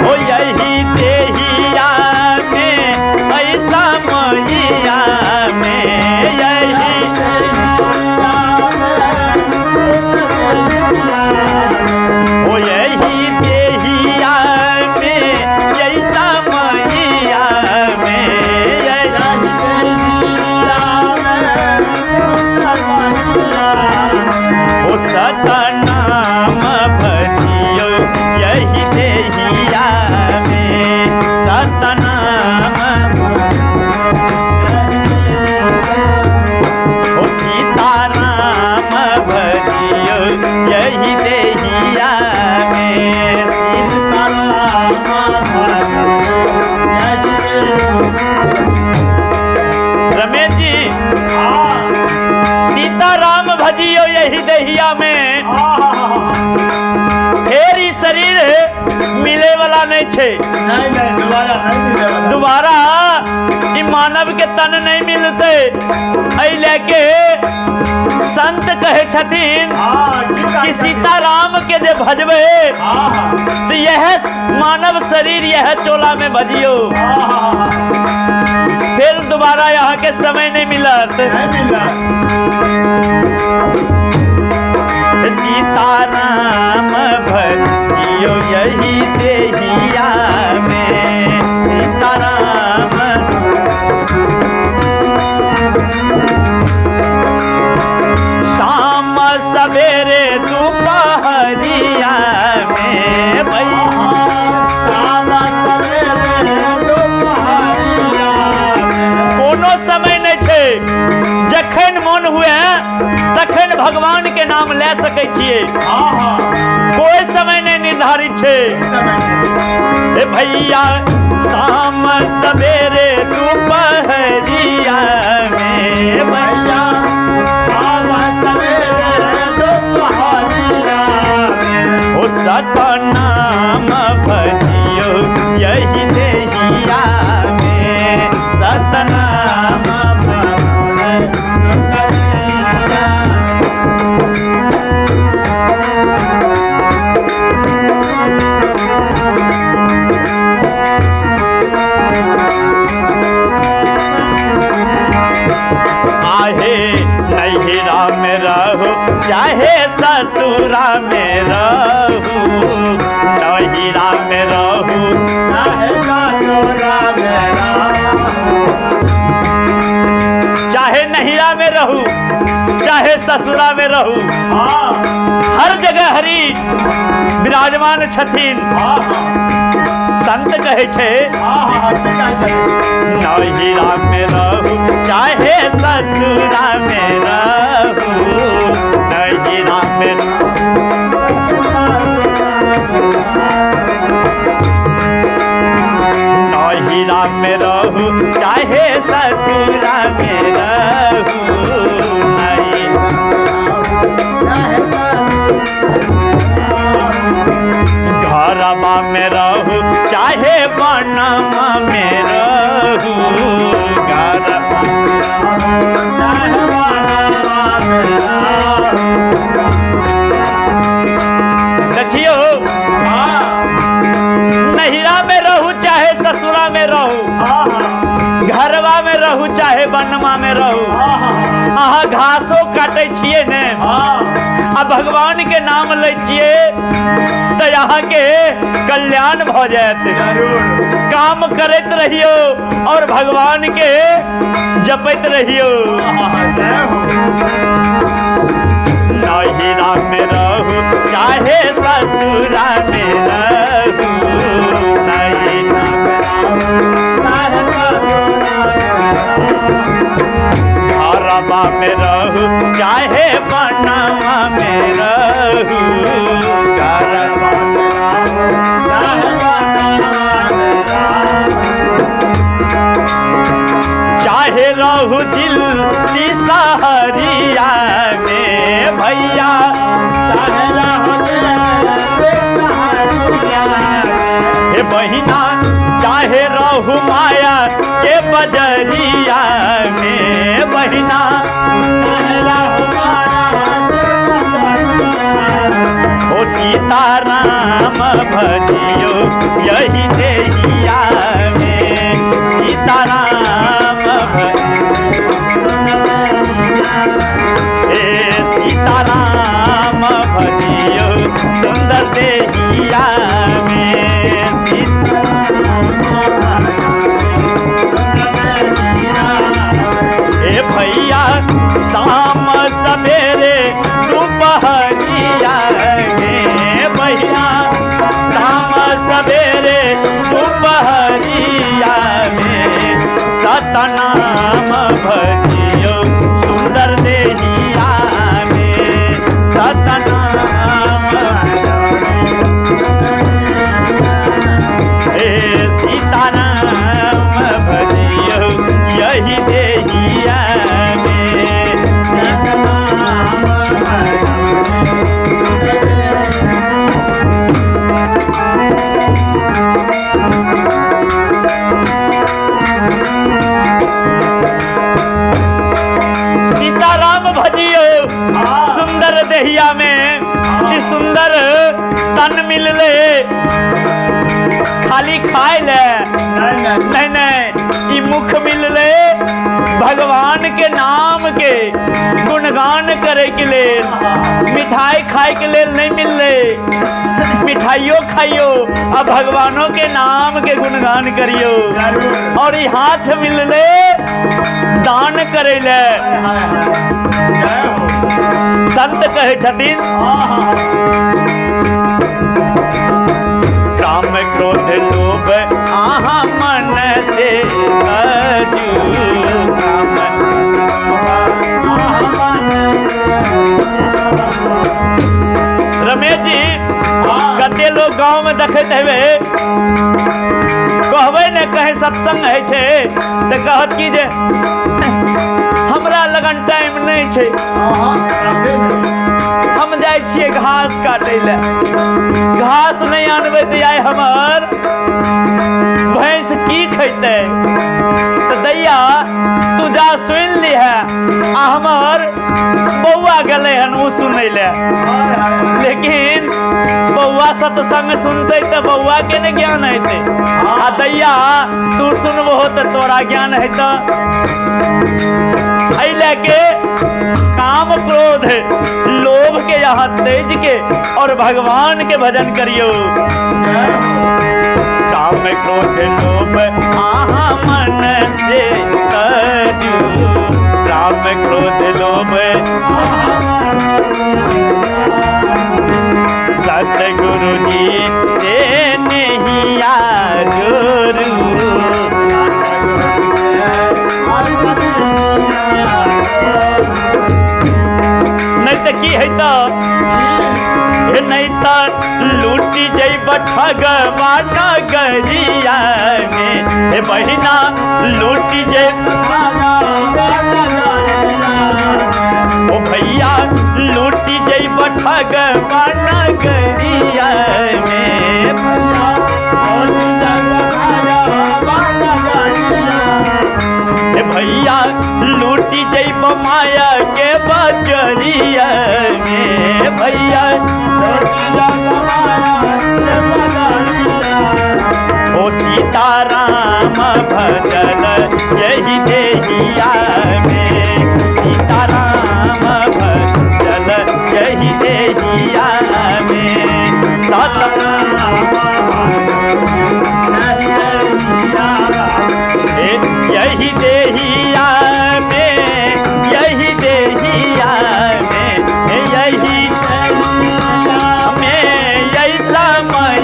ओ यही देहिया में ऐसा मैया में यही ओ यही देहिया में ऐसा मैया में यही ओ सतनाम भजियो यही देहिया में सतनाम ओ सीताराम भजियो यही देहिया में सीताराम रमेश जी, सीताराम भजियो यही दहिया में। फेर ई शरीर मिले वाला नहीं छे। नहीं नहीं, दोबारा नहीं मिले वाला। दोबारा ई मानव के तन नहीं मिलते। एहि लेके संत कहे छथिन कि सीताराम के जे भजबे तो यह मानव शरीर यह चोला में भजियो, फिर दोबारा यहाँ के समय नहीं मिलत। सीताराम भजियो यही देहिया में सीताराम। शाम सवेरे दोपहरिया में भैया, कोनो समय नहीं छै, जखन मन हुए तखन भगवान के नाम ले सकै छियै, कोई समय नहीं निर्धारित छै। हे भैया, शाम सवेरे दोपहरिया में भैया, ओ सतनाम भजियो यही देहिया में सतनाम। आहे नैहरा में रहू चाहे ससुरा में रहू, नैहरा में रहू चाहे ससुरा में रहू, चाहे नैहरा में रहू चाहे ससुरा में रहू, हर जगह हरि विराजमान छथिन। संत कहै छै नैहरा में रहू चाहे ससुरा में रहू, नैहरा में नैहरा में रहू चाहे ससुरा में रहू, घरवा में रहू चाहे वनमा में रहू, घरवा चाहे वनमा में रहू। देखियो, नैहरा में रहू चाहे ससुरा में रहू, घरवा में रहू चाहे वनमा में रहू, अहाँ घासो काटै छियै ने आ भगवान के नाम लै छियै तऽ अहाँके कल्याण भऽ जायत। काम करैत रहियौ और भगवान के जपैत रहियौ। नैहरा में रहू चाहे ससुरा में रहू, नैहरा में रहू चाहे ससुरा में रहू, घरवा में रहू चाहे बनवा में रहू, घरवा में रहू चाहे बनवा में रहू, चाहे रहू दिल्ली सहरिया में भैया, चाहे रहू दिल्ली सहरिया में हे बहिना, चाहे रहू माया के बजरिया में बहिना, चाहे रहू माया के देहिया में ई सुंदर तन मिलले खाली खाए ले नहीं नहीं, ई मुख मिलले भगवान के नाम के गुणगान करे के लेल, मिठाई खाए के लेल नहीं मिलले। मिठाइयो खाइयो आ भगवानों के नाम के गुणगान करियो। और ई हाथ मिलले दान करे ले। संत कहे छथिन काम क्रोध लोभ आहा मन से तजू, काम रमेश जी कते लोग गांव में देखते हेबे, कहबै ने कहे सत्संग है छे तो कहत की जे हमरा लगन टाइम नहीं छे, हम जाइ छियै घास काटै ले, घास नहीं आनबै तऽ आइ हमर भैंस की खैतै। तऽ दैया तू जा सुनि लिहे, आ हमर बौआ गेलै हन ओ सुनै ले, लेकिन बौआ सत्संग सुनतै तऽ बौआ के ने ज्ञान हेतै, आ दैया तू सुनबहो तऽ तोरा ज्ञान हेतऽ। एहि लए के काम क्रोध लोभ के यहाँ तेज के और भगवान के भजन करियो। काम क्रोध लोभ आहा मन से तजू, काम क्रोध लोभ सतगुरु जी से नहीं जोरू। नहीं तो की है तो नहीं तो लूटी जैब ठगवान गरिया में, हे बहिना लूटी जैब, ओ भैया लूटी जैब ठगवान गरिया में, हे भैया लूटी जैब माया के बजरिया में, भैया ओ सीताराम भजन यही देहिया में, सीताराम भजन यही देहिया में, यही देहिया में, यही देहिया में, यही में, यही समय,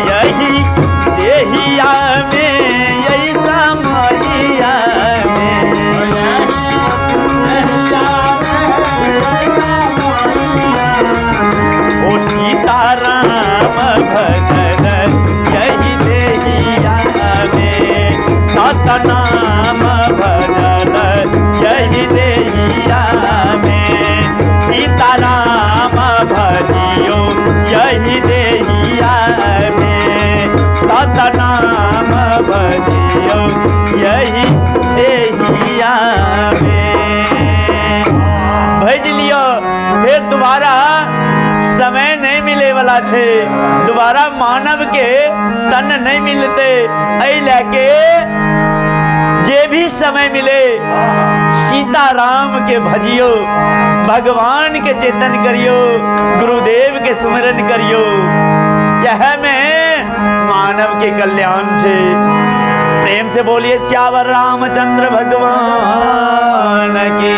यही देहिया में, यही समैया में। ओ सीताराम भजन यही देहिया में, सतनाम भजन यही देहिया में, सीताराम भजियो यही देहिया में, सतनाम भजियो यही देहिया में। भेज लियो, फिर दोबारा समय नहीं मिले वाला छे, दोबारा मानव के तन नहीं मिलते। एहि लए जे भी समय मिले सीताराम के भजियो, भगवान के चेतन करियो, गुरुदेव के सुमिरन करियो। यह में मानव के कल्याण छे। प्रेम से बोलिए श्यावर रामचंद्र भगवान की।